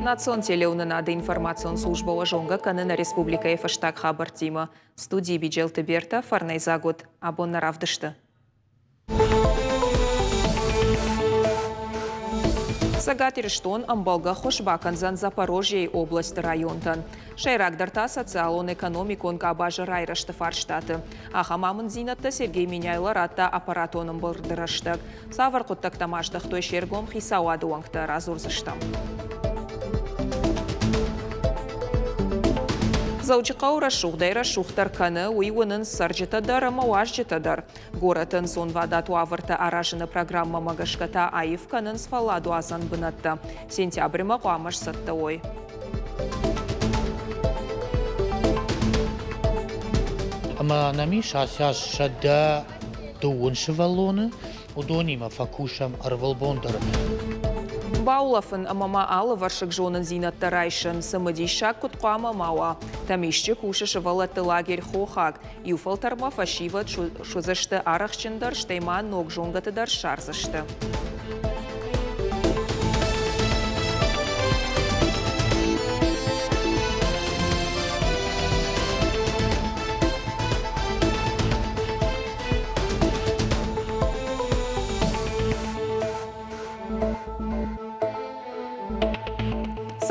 Национ телеуынынады информацион службӕ уӕ зонгӕ кӕны нӕ республикӕйы фӕстаг хабӕрттимӕ. Студийы Биджелты Бертӕ, фӕрнӕйдзаг уыд. Абон нӕ равдысты. Цӕгат Ирыстон ӕмбӕлгӕ ӕххуыс бакӕндзӕн Запорожьейы областы районтӕн. Сӕйрагдӕр та социалон-экономикон къабазы райрӕзты фарстаты. Ахӕм амынддзинӕдтӕ Сергей Меняйло радта аппаратон ӕмбырды рӕстӕг. Цавӕр хъуыддӕгтӕм аздӕхтой се ргом хицауады уӕнгтӕ, радзурдзыстӕм. Дзӕуджыхъӕуы рӕсугъдӕй рӕсугъддӕр кӕны, уый уынынц цӕрджытӕ дӕр ӕмӕ уазджытӕ дӕр. Горӕты ӕнцонвадат уавӕртӕ аразыны программӕмӕ гӕсгӕ та аив кӕнынц фӕлладуадзӕн бынӕттӕ. Сентябрьмӕ хъуамӕ сцӕттӕ уой. Ӕмӕ нӕм ис ацы аз 120 сывӕллоны, уыдонимӕ фӕкусӕм ӕрвылбон дӕр. Баулӕфын ӕмӕ ма алывӕрсыг зонындзинӕдтӕ райсын цымыдисаг куыд хъуамӕ ма уа. Тӕмисчъы кусы сывӕллӕтты лагерь «Хохаг». Иу фӕлтӕрмӕ фӕсивӕд суыдзысты арӕхстджындӕр, стӕй ма ног зонгӕты дӕр ссардзысты.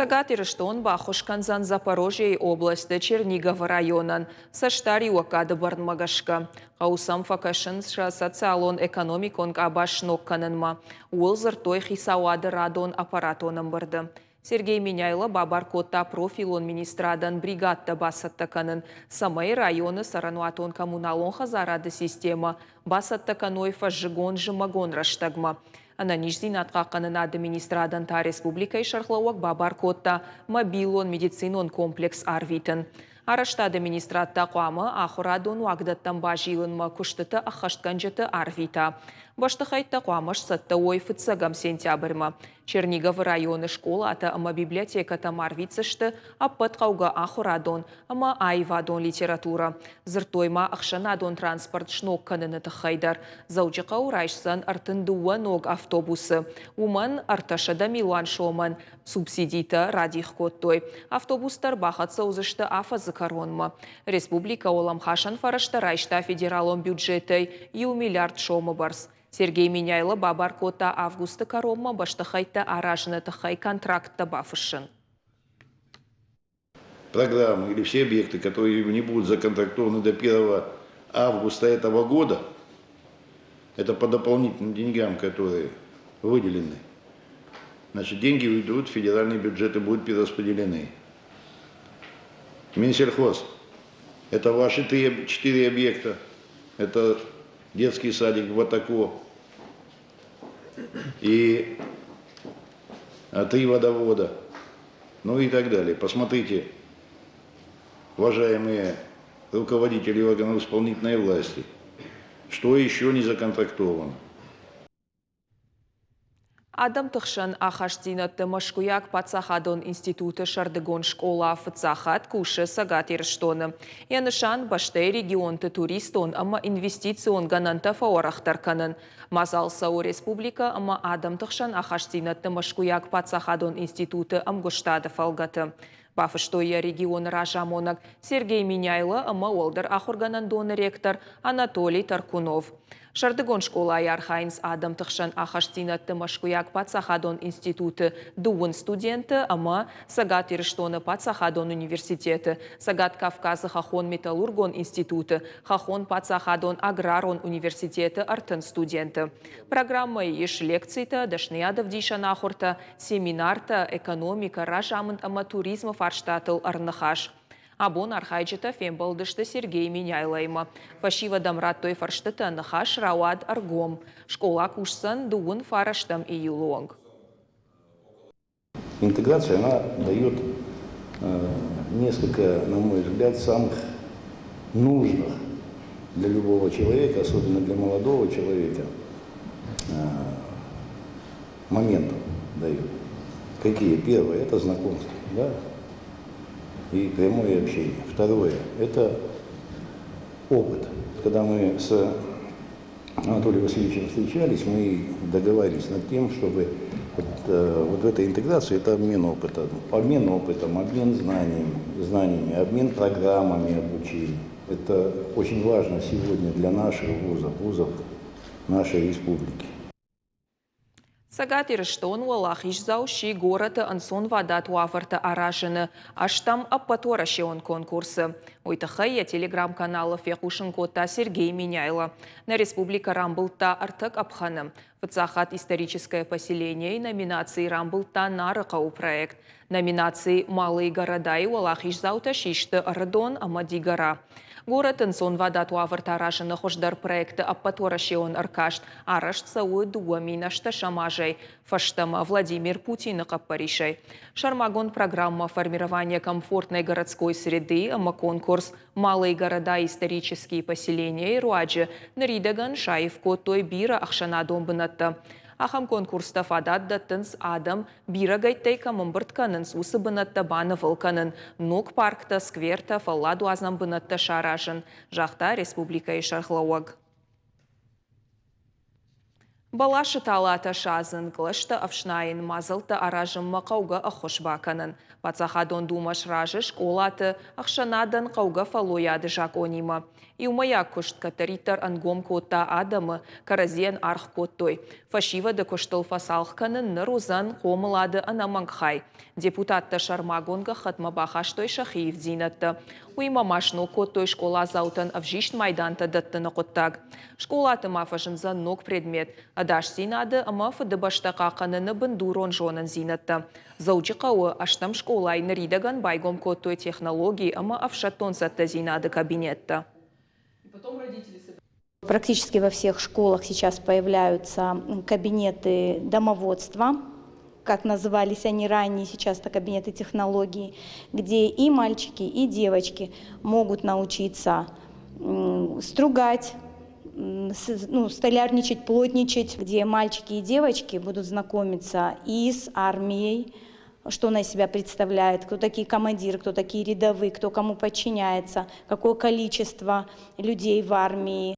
Цӕгат Ирыстон баххуыс кӕндзӕн Запорожьейы областы Черниговы районӕн цӕстдариуӕггады бӕрнмӕ гӕсгӕ. Хъӕуы сӕм фӕкӕсынц сӕ социалон-экономикон къабаз сног кӕнынмӕ. Ууыл дзырдтой хицауады радон аппаратон ӕмбырды. Сергей Меняйло бабар кодта профилон министрадӕн бригадтӕ бацӕттӕ кӕнын, цӕмӕй районы цӕрӕнуатон-коммуналон хӕдзарады системӕ бацӕттӕ кӕной фӕззыгон-зымӕгон рӕстӕгмӕ. Ӕнӕниздзинад хъахъхъӕнынады министрадӕн та республикӕйы сӕргълӕууӕг бабар кодта мобилон медицинон комплекс арвитын. Арӕзтады министрад та хъуамӕ ахуырадон уагдӕттӕм базилынмӕ куыстытӕ ӕххӕстгӕнджыты арвита. Бӕстыхӕйттӕ хъуамӕ сцӕттӕ уой фыццӕгӕм сентябрьмӕ. Черниговы районы скъолатӕ ӕмӕ библиотекӕтӕм арвитдзысты ӕппӕт хъӕугӕ ахуырадон ӕмӕ аивадон литературӕ. Дзырдтой ма ӕхсӕнадон транспорт сног кӕныны тыххӕй дӕр. Дзӕуджыхъӕу райсдзӕн 32 ног автобусы. Уымӕн 300 милуан сомӕн субсидитӕ радих кодтой. Автобустӕ ӕрбахӕццӕ уыдзысты афӕдзы кӕронмӕ. Республикӕ уӕлӕмхасӕн фӕрӕзтӕ райста федералон бюджетӕй иу миллиард сомы бӕрц. Сергей Меняйло бабар кодта августы кӕронмӕ бӕстыхӕйттӕ аразыны тыххӕй контракттӕ бафыссын. Программы или все объекты, которые не будут законтрактованы до 1 августа этого года, это по дополнительным деньгам, которые выделены, значит, деньги уйдут в федеральный бюджет и будут перераспределены. Минсельхоз – это ваши три, четыре объекта. Это детский садик в Батако и три водовода, ну и так далее. Посмотрите, уважаемые руководители органов исполнительной власти, что еще не законтрактовано. Адӕмты хсӕн ахастдзинӕдты Мӕскуыйаг паддзахадон институты сӕрдыгон скъола фыццаг хатт кусы Цӕгат Ирыстоны. Йӕ нысан бӕстӕйы регионты туристон ӕмӕ инвестицион гӕнӕнтӕ фӕуӕрӕхдӕр кӕнын. Мадзал цӕуы республикӕ ӕмӕ адӕмты хсӕн ахастдзинӕдты Мӕскуыйаг паддзахадон институты ӕмгуыстады фӕлгӕты. Бафыстой йӕ регионы разамонӕг Сергей Меняйло ӕмӕ уӕлдӕр ахуыргӕнӕндоны ректор Анатолий Таркунов. Сӕрдыгон скъолайы архайынц адӕмты хсӕн ахастдзинӕдты Мӕскуыйаг паддзахадон институты дыууын студенты ӕмӕ Цӕгат Ирыстоны паддзахадон университеты, Цӕгат Кавказы хӕххон-металлургон институты, Хӕххон паддзахадон аграрон университеты 30 студенты. Программӕйы ис лекцитӕ, дӕсныйадӕвдисӕн ахуыртӕ, семинартӕ, экономикӕ, разамынд ӕмӕ туризмы фарстатыл ӕрныхас. Абон архайджытӕ фембӕлдысты Сергей Меняйлоимӕ. Фӕсивӕдӕм радтой фӕрстытӕ, ныхас рауад ӕргом. Скъола кусдзӕн дыууын фарӕстӕм июлы онг. Интеграция, она дает несколько, на мой взгляд, самых нужных для любого человека, особенно для молодого человека, моментов дает. Какие? Первое – это знакомство, да? И прямое общение. Второе – это опыт. Когда мы с Анатолием Васильевичем встречались, мы договаривались над тем, чтобы Вот, вот в этой интеграции это обмен опытом, обмен опытом, обмен знаниями, знаниями, обмен программами обучения. Это очень важно сегодня для наших вузов, вузов нашей республики. Цӕгат Ирыстон уӕлахиздзау сси горӕты ӕнцонвадат уавӕртӕ аразыны ӕстӕм ӕппӕтуӕрӕсеон конкурсы. Уый тыххӕй йӕ телеграм-каналы фехъусын кодта Сергей Меняйло. Нӕ республикӕ рамбылдта ӕртӕ къӕпхӕны. Фыццаг хатт «Историческое поселение» номинацийы рамбылдта Нары хъӕуы проект. Номинаци «Малые города»-йы уӕлахиздзаутӕ систы Ӕрыдон ӕмӕ Дигора. Горӕты ӕнцонвадат уавӕртӕ аразыны хуыздӕр проекты ӕппӕтуӕрӕсеон ӕркаст арӕзт цӕуы 2018 азӕй фӕстӕмӕ Владимир Путины хъӕппӕрисӕй. Сӕрмагонд программа «Формирование комфортной городской среды» ӕмӕ конкурс «Малые города исторические поселения» руаджы ныридӕгӕн саив кодтой бирӕ ӕхсӕнадон бынӕттӕ. Ахӕм конкурстӕ фадат дӕттынц адӕм бирӕгӕйттӕй кӕм ӕмбырд кӕнынц, уыцы бынӕттӕ банывыл кӕнын, ног парктӕ, сквертӕ, фӕлладуадзӕн бынӕттӕ саразын, загъта республикӕйы сӕргълӕууӕг. Бӕласы талатӕ садзын, кълӕстӕ ӕфснайын, мадзӕлттӕ аразынмӕ хъӕугӕ ӕххуыс бакӕнын. Паддзахадон Думӕ сразы скъолаты ӕхсӕнадӕн хъӕугӕ фӕллойады закъонимӕ. Иумӕйаг куыст кӕддӕриддӕр ӕнгом кодта адӕмы, кӕрӕдзийӕн аргъ кодтой. Фӕсивӕды куыстыл фӕцалх кӕнын ныр уыдзӕн хъомылады ӕнӕмӕнг хай. Депутаттӕ сӕрмагонд гӕххӕтмӕ бахастой сӕхи ивддзинӕдтӕ. Уыимӕ ма сног кодтой скъоладзаутӕн ӕвзист майдантӕ дӕттыны хъуыддаг. Скъолаты ма фӕзындзӕн ног предмет – ӕдасдзинады ӕмӕ Фыдыбӕстӕ хъахъхъӕныны бындурон зонындзинӕдтӕ. Дзӕуджыхъӕуы ӕстӕм скъолайы ныридӕгӕн байгом кодтой технологи ӕмӕ ӕфсӕддон цӕттӕдзинады кабинеттӕ. Практически во всех школах сейчас появляются кабинеты домоводства, как назывались они ранее, сейчас это кабинеты технологий, где и мальчики, и девочки могут научиться стругать, ну, столярничать, плотничать, где мальчики и девочки будут знакомиться и с армией, что она из себя представляет, кто такие командиры, кто такие рядовые, кто кому подчиняется, какое количество людей в армии.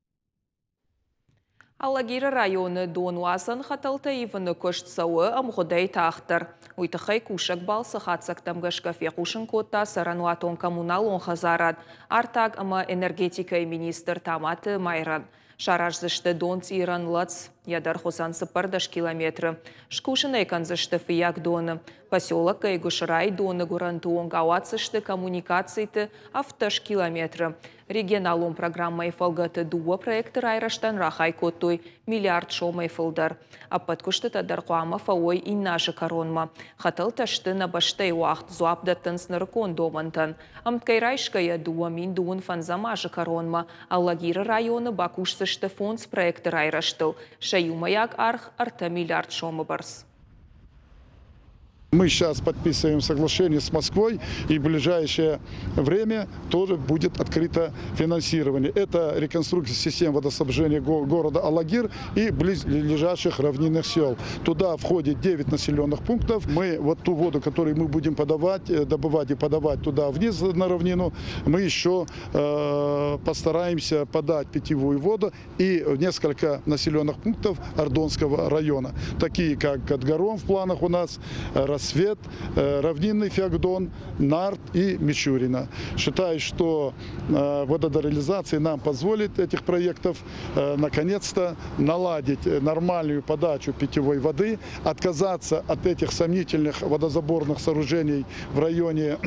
Алагиры районы донуадзӕн хӕтӕлтӕ ивыны куыст цӕуы ӕмгъуыдӕй тагъддӕр. Уый тыххӕй кусӕг балцы хатдзӕгтӕм гӕсгӕ фехъусын кодта цӕрӕнуатон-коммуналон хӕдзарад, артаг ӕмӕ энергетикӕйы министр Таматы Майрӕн. Сараздзысты донцъирӕн лӕц, йӕ дӕргъ уыдзӕн 14 километры. Скусын ӕй кӕндзысты Фыййагдоны. Поселоккӕй Гуысырайы доны гуырӕнты онг ауадздзысты коммуникациты 17 километры. Регионалон программӕйы фӕлгӕты дыууӕ проекты райрӕзтӕн рахай кодтой миллиард сомӕй фылдӕр. Ӕппӕт куыстытӕ дӕр хъуамӕ фӕуой иннӕ азы кӕронмӕ. Хӕтӕлтӕ сты нӕ бӕстӕйы уагъд, дзуапп дӕттынц нырыккон домӕнтӕн. Ӕмткӕй райсгӕйӕ 2025 азы кӕронмӕ Алагиры районы бакусдзысты фондз проекты райрӕзтыл. Сӕ иумӕйаг аргъ 3 миллиард сомы бӕрц. Мы сейчас подписываем соглашение с Москвой, и в ближайшее время тоже будет открыто финансирование. Это реконструкция систем водоснабжения города Алагир и близлежащих равнинных сел. Туда входит 9 населенных пунктов. Мы вот ту воду, которую мы будем подавать, добывать и подавать туда вниз на равнину, мы еще постараемся подать питьевую воду и в несколько населенных пунктов Ардонского района, такие как Кадгарон в планах у нас, Рассвет, Равнинный Фиагдон, Нарт и Мичурина. Считаю, что вот эта реализация нам позволит этих проектов наконец-то наладить нормальную подачу питьевой воды, отказаться от этих сомнительных водозаборных сооружений в районе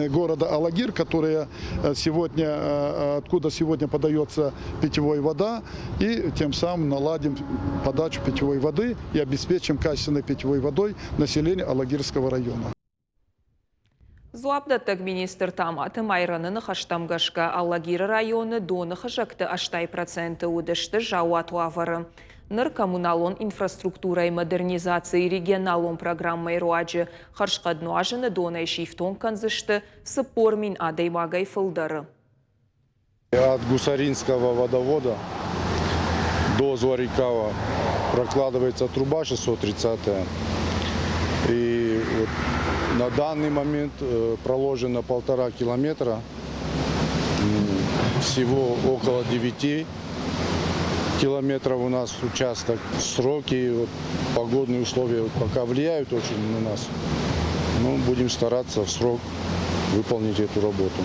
города Алагир, которые сегодня, откуда сегодня подается питьевая вода, и тем самым наладим подачу питьевой воды и обеспечим качественной питьевой водой население Алагирского района. Дзуапдӕттӕг министр Таматы Майраны ныхӕстӕм гӕсгӕ Алагиры районы доны хызӕгты 80% уыдысты заууат уавӕры. Ныр коммуналон инфраструктурӕйы модернизацийы регионалон программӕйы руаджы хӕрзхъӕд нуазыны донӕй сифтонг кӕндзысты 40 000 адӕймагӕй фылдӕры. От Гусаринского водовода до Зуарикава прокладывается труба 630. И вот на данный момент проложено 1,5 километра, всего около 9 километров. километров у нас участок. Сроки, вот, погодные условия вот, пока влияют очень на нас. Но будем стараться в срок выполнить эту работу.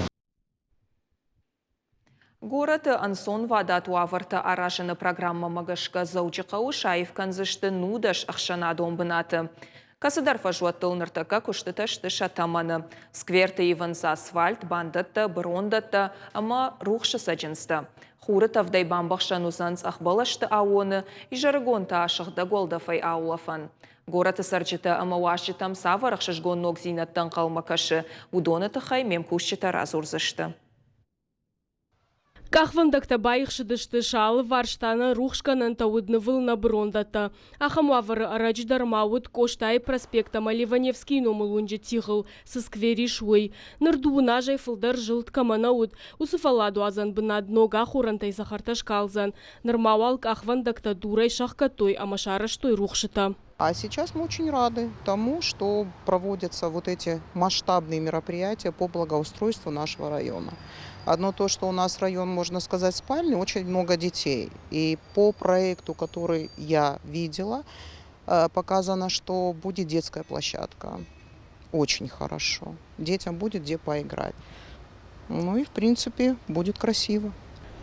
Горӕты ӕнцонвадат уавӕртӕ аразыны программӕмӕ гӕсгӕ Дзӕуджыхъӕуы саив кӕндзысты 19 ӕхсӕнадон бынаты. Кӕцыдӕр фӕзуӕттыл ныртӕккӕ куыстытӕ сты сӕ тӕмӕны. Скверты ивынц асфальт, бандӕттӕ, бырондӕттӕ ӕмӕ рухсы цӕджындзтӕ. Хуры тӕвдӕй бамбӕхсӕн уыдзӕн цъӕх бӕлӕсты аууоны, изӕрыгон та сыгъдӕг уӕлдӕфӕй аулӕфӕн. Горӕты цӕрджытӕ ӕмӕ уазджытӕм цавӕр ӕхсызгон ногдзинӕдтӕ ӕнхъӕлмӕ кӕсы, уыдоны тыххӕй ме мкусджытӕ радзурдзысты. Къахвӕндӕгтӕ баихсыдысты, сӕ алыварс та нӕ рухсгӕнӕнтӕ уыд нывыл нӕ бырондӕттӕ. Ахӕм уавӕры ӕрӕджы дӕр ма уыд Къостайы проспект ӕмӕ Леваневскийы номыл уынджы тигъыл цы сквер ис, уый. Ныр дыууын азӕй фылдӕр зылд кӕмӕ нӕ уыд, уыцы фӕлладуадзӕн бынат ног ахорӕнтӕй цӕхӕртӕ скалдзӕн. Нырма уал къахвӕндӕгтӕ дурӕй сӕхгӕдтой ӕмӕ сарӕзтой рухсытӕ. А сейчас мы очень рады тому, что проводятся вот эти масштабные мероприятия по благоустройству нашего района. Одно то, что у нас район, можно сказать, спальный, очень много детей. И по проекту, который я видела, показано, что будет детская площадка. Очень хорошо. Детям будет где поиграть. Ну и, в принципе, будет красиво.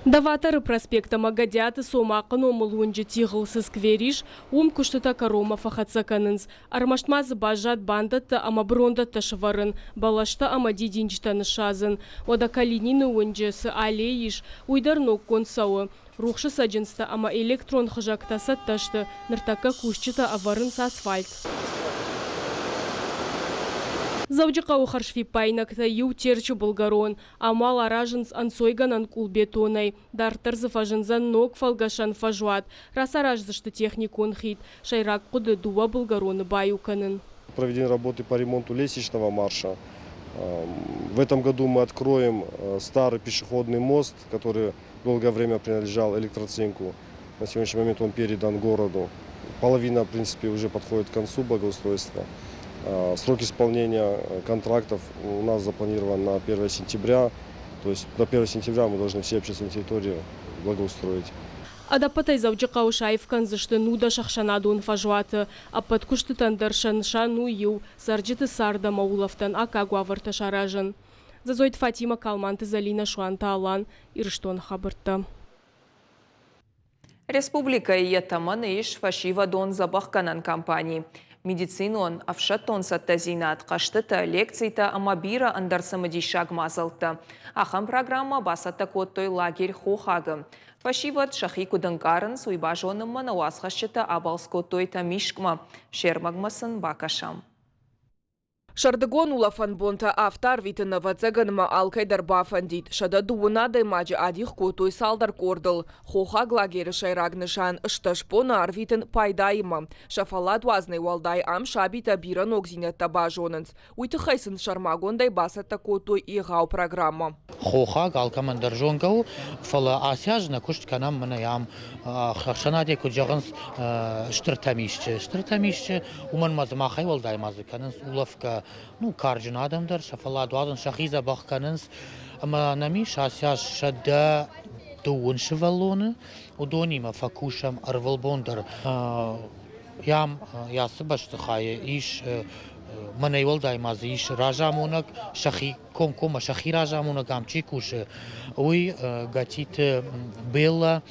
Доваторы проспект ӕмӕ Гӕдиаты Цомахъы номыл уынджы тигъыл цы сквер ис, уым куыстытӕ кӕронмӕ фӕхӕццӕ кӕнынц. Ӕрмӕст ма дзы баззад бандӕттӕ ӕмӕ брондӕттӕ сӕвӕрын, бӕлӕстӕ ӕмӕ дидинджытӕ ныссадзын. Уӕдӕ Калинины уынджы цы аллей ис, уый дӕр ноггонд цӕуы. Рухсы цӕджындзтӕ ӕмӕ электрон хызӕгтӕ цӕттӕ сты, ныртӕккӕ кусджытӕ ӕвӕрынц асфальт. Дзӕуджыхъӕуы хӕрзфиппаинӕгтӕй иу Терчы былгӕрон. Ам уал аразынц ӕнцойгӕнӕн къул бетонӕй. Дарддӕр дзы фӕзындзӕн ног фӕлгӕсӕн фӕзуат. Рацараздзысты техникон хид. Сӕйраг хъуыды дыууӕ былгӕроны баиу кӕнын. Проведены работы по ремонту лестничного марша. В этом году мы откроем старый пешеходный мост, который долгое время принадлежал Электроцинку. На сегодняшний момент он передан городу. Половина, в принципе, уже подходит к концу благоустройства. Срок исполнения контрактов у нас запланирован на 1 сентября. То есть до 1 сентября мы должны все общественные территории благоустроить. Ӕдӕппӕтӕй Дзӕуджыхъӕуы саив кӕндзысты 19 ӕхсӕнадон фӕзуаты. Ӕппӕт куыстытӕн дӕр сӕ нысан у иу – цӕрджыты цард ӕмӕ улӕфтӕн аккаг уавӕртӕ саразын. Дзӕдзойты Фатимӕ, Калманты Зӕлинӕ, Суанты Алан, Ирыстоны хабӕрттӕ. Республикӕйы йӕ тӕмӕны ис фӕсивӕдон дзӕбӕхгӕнӕн кампани. Медицинон, ӕфсӕддон цӕттӕдзинад, хъӕзтытӕ, лекцитӕ ӕмӕ бирӕ ӕндӕр цымыдисаг мадзӕлттӕ. Ахӕм программӕ бацӕттӕ кодтой лагерь Хохаг-ы. Фӕсивӕд сӕхи куыд ӕнкъарынц, уый базонынмӕ нӕ уацхӕсджытӕ абалц кодтой Тӕмискъмӕ. Се рмӕгмӕ сын бакӕсӕм. Сӕрдыгон улӕфӕн бонтӕ афтӕ арвитын, ӕвӕццӕгӕн ма алкӕй дӕр бафӕндид. 130 адӕймаджы адих кодтой цалдӕр къордыл. Хохаг лагеры сӕйраг нысан 18 боны арвитын пайдаимӕ. Сӕ фӕллад уадзынӕй уӕлдай ам сабитӕ бирӕ ногдзинӕдтӕ базонынц. Уый тыххӕй сын сӕрмагондӕй бацӕттӕ кодтой егъау программӕ. Хохаг алкӕмӕн дӕр зонгӕ у, фӕлӕ ацы аз нӕ куыст кӕнӕм мӕнӕ ам ӕхсӕнадӕй куыд зӕгъынц, стыр Тӕмисчы. Стыр Тӕмисчы, уымӕн ма дзы махӕй уӕлдай ма дзы кӕнынц улӕфгӕ, ну, карджын адӕм дӕр, сӕ фӕллад уадзынц, сӕхи дзӕбӕх кӕнынц. Ӕмӕ нӕм ис ацы аз 120 сывӕллоны, уыдонимӕ фӕкусӕм ӕрвылбон дӕр. Ам ацы бӕстыхайы ис, мӕнӕй уӕлдай ма дзы ис разамонӕг, сӕхи комкоммӕ сӕхи разамонӕг ам чи кусы, уый Гатиты Беллӕ.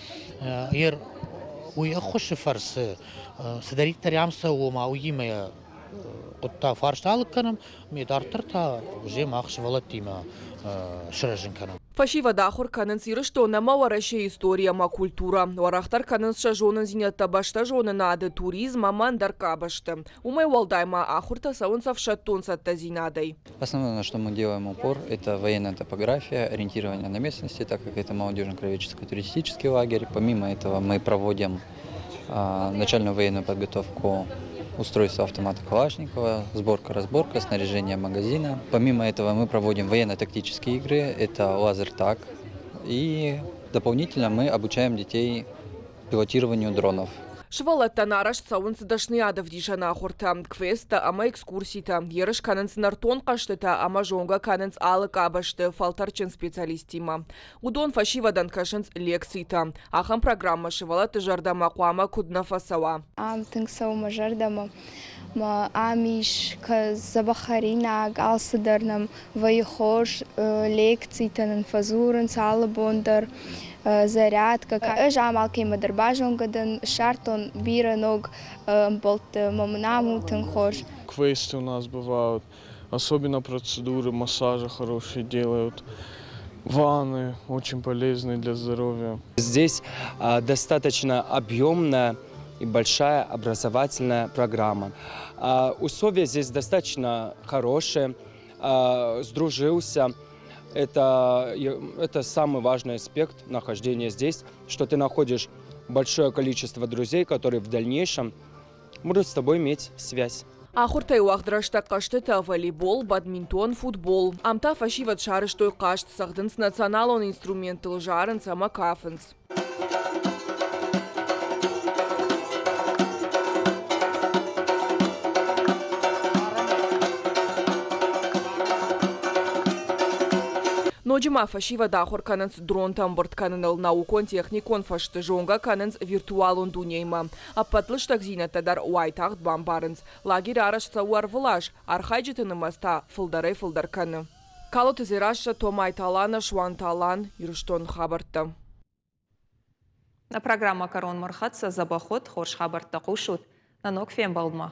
Уый ӕххуысы фӕрцы цыдӕриддӕр ам цӕуы, ома уыимӕ хъуыддаг фарст алыг кӕнӕм, ме дарддӕр та уже мах сывӕллӕттимӕ сырӕзын кӕнӕм. Фӕсивӕд ахуыр кӕнынц Ирыстон ӕмӕ Уӕрӕсейы истори ӕмӕ культурӕ, уӕрӕхдӕр кӕнынц сӕ зонындзинӕдтӕ бӕстӕзонынады, туризм ӕмӕ ӕндӕр къабӕзты. Уымӕй уӕлдай ма ахуыртӕ цӕуынц ӕфсӕддон цӕттӕдзинадӕй. Основное, на что мы делаем упор, это военная топография, ориентирование на местности, так как это молодежно-краеведческий туристический лагерь. Помимо этого мы проводим начальную военную подготовку устройства автомата Калашникова, сборка-разборка, снаряжение магазина. Помимо этого мы проводим военно-тактические игры, это лазертаг. И дополнительно мы обучаем детей пилотированию дронов. Сывӕллӕттӕн арӕзт цӕуынц дӕсныйадӕвдисӕн ахуыртӕ, квесттӕ ӕмӕ экскурситӕ, ерыс кӕнынц нӕртон хъӕзтытӕ ӕмӕ зонгӕ кӕнынц алы къабӕзты фӕлтӕрдджын специалисттимӕ. Уыдон фӕсивӕдӕн кӕсынц лекцитӕ. Ахӕм программӕ сывӕллӕтты зӕрдӕмӕ хъуамӕ куыд нӕ фӕцӕуа. Ам тынг цӕуы мӕ зӕрдӕмӕ. Ам ис дзӕбӕх хӕринаг, алцыдӕр нӕм вӕййы хорз, лекцитӕ нын фӕдзурынц алы бон дӕр, зарядкӕ. Ӕз ам алкӕимӕ дӕр базонгӕ дӕн, ссардтон бирӕ ног ӕмбӕлтты, мӕ мын ам у тынг хорз. Квесты у нас бывают, особенно процедуры массажа хорошие делают, ванны очень полезные для здоровья. Здесь достаточно объемная и большая образовательная программа. Условия здесь достаточно хорошие, сдружился. Это самый важный аспект нахождения здесь, что ты находишь большое количество друзей, которые в дальнейшем будут с тобой иметь связь. Ахуыртӕй уӕгъд рӕстӕг хъӕзтытӕ, волейбол, бадминтон, футбол. Ам та фӕсивӕд сарӕзтой хъазт, цӕгъдынц националон инструменттыл, зарынц ӕмӕ кафынц. Ноджы ма фӕсивӕд ахуыр кӕнынц дронтӕ ӕмбырд кӕныныл, наукон-техникон фӕзты зонгӕ кӕнынц виртуалон дунеимӕ. Ӕппӕт лыстӕгдзинӕдтӕ дӕр уайтагъд бамбарынц. Лагерь арӕзт цӕуы ӕрвылаз, архайджыты нымӕц та фылдӕрӕй-фылдӕр кӕны. Калоты Дзерассӕ, Томайты Алана, Суанты Алан, Ирыстоны хабӕрттӕ. Нӕ программӕ кӕронмӕ рхӕццӕ. Дзӕбӕх ут, хорз хабӕрттӕ хъусут. Нӕ ног фембӕлдмӕ.